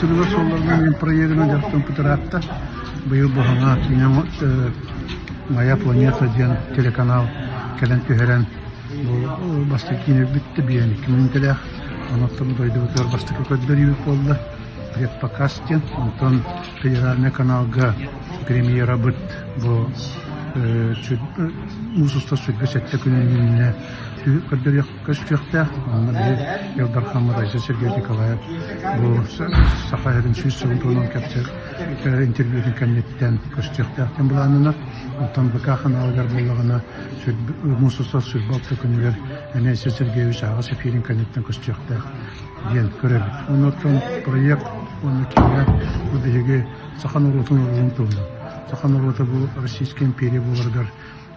Тылыгар суолларынан мин проегынан дьарыктаммыт ыраатта. Быйыл бу саҥа киинэ «Моя планета» диэн телеканал кэлэн түһэрэн бу бастакы киинэ бүттэ 2 мүнүүтэлээх. Онон дойдубутугар бастакы көрдөрүүбүт буолла. Предпоказ диэн. Онтон федеральнай каналга премьерабыт бу муус устар 27 күнүн иннинэ көрдөрүөх көстүөхтээх. Онно биһи Ил Дархаммыт Айсен Сергеевич Николаев бу Саха сирин 100 сылын туһунан кэпсиир интервьютун кэнниттэн көстүөхтээх диэн былааннанар. Оттон БК ханаалыгар буоллаҕына муус устар 26 күнүгэр эмиэ Айсен Сергеевич аҕыс эфирин кэнниттэн көстүөхтээх диэн көрөбүт. Оннуттан проект уонна киинэ бу биһиги саха норуотун уруһун туһунан. Саха норуота бу Российская империя буоларыгар,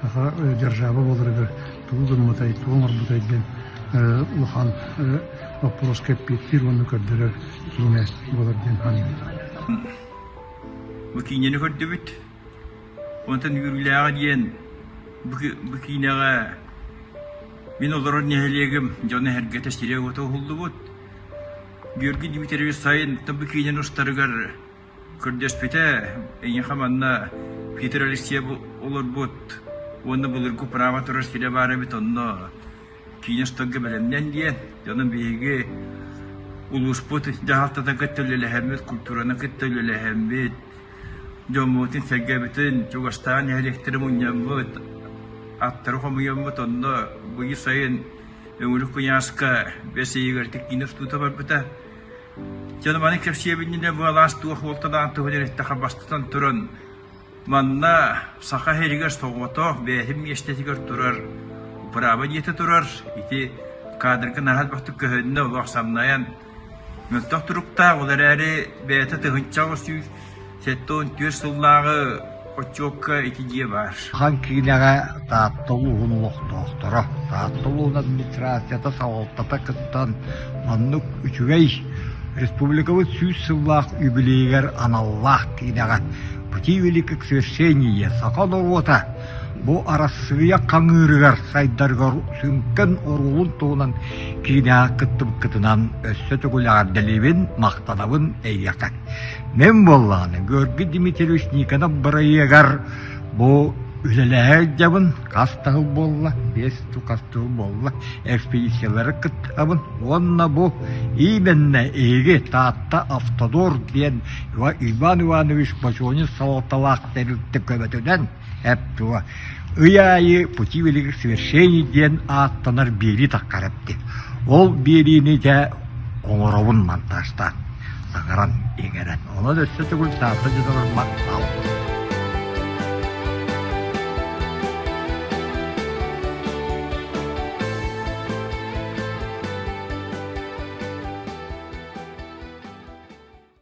саха держава буоларыгар тугу гыммытай, тугу оҥорбутай диэн улахан боппуруоска эппиэттиир уонна көрдөрөр киинэ буолар диэн саныыбын. Бу киинэни көрдүбүт. Онтон үөрүүлээҕэ диэн бу киинэҕэ мин олорор нэһилиэгим дьоно-сэргэтэ сирэ-уота уһуллубут. Георгий Дмитриевич сайын бу киинэни устарыгар көрдөспүтэ, эйиэхэ манна Питер Алексеев олорбут уонна былыргы право турар сирэ баар эбит, онно киинэ устарга бэлэмнэн диэн. Дьонум биһиги улууспут дьаһалтатын кытта үлэлэһэммит, культураны кытта үлэлэһэммит, дьоммутун-сэргэбитин чугастаан нэһилиэктэри мунньаммыт, аттары хомуйаммыт, онно быйыл сайын Өҥүрүк куйааска бэс ыйыгар киинэ устуута барбыта. Дьон маны кэпсиэбин бу алаас туох уолталаах туһун эттэхэ бастатан туран манна Саха сиригэр соҕотох бэйэтин миэстэтигэр турар управа дьиэтэ турар. Ити кадрга наһаа элбэхтик көһүннэ, олох самнайан Мөлтөх туруктаах, ол эрээри бэйэтэ 1874 сыллааҕы отчуокка ити дьиэ баар. Улахан киинэҕэ Таатта улууһун олохтоохторо, Таатта улууһун администрацията, салалтата кыттан маннык үчүгэй республикабыт 100 сыллаах юбилейыгар аналлаах киинэҕэ «Пути великих свершений» саха норуота бу Арассыыйа хаҥыырыгар сайдарыгар сүҥкэн оруолун туһунан киинэҕэ кыттыбыккытынан өссө төгүл эҕэрдэлиибин, махтанабын эйиэхэ. Мин буоллаҕына Георгий Дмитриевич Никонов бырайыагар бу үлэлэһэ сылдьабын, хас да сыл буолла, биэс хас да сыл буолла, экспедициялары кыттабын уонна бу именно эһиги Таатта Автодор диэн Иван Иванович Бочонин салалталаах тэрилтэ көмөтүнэн эп-туо ый аайы «Пути великих свершений» диэн ааттанар биэрии таххар эпти. Ол биэриини дьэ оҥоробун монтажтаан, саҥаран иҥэрэн. Онон өссө төгүл Таатта дьонугар махтал.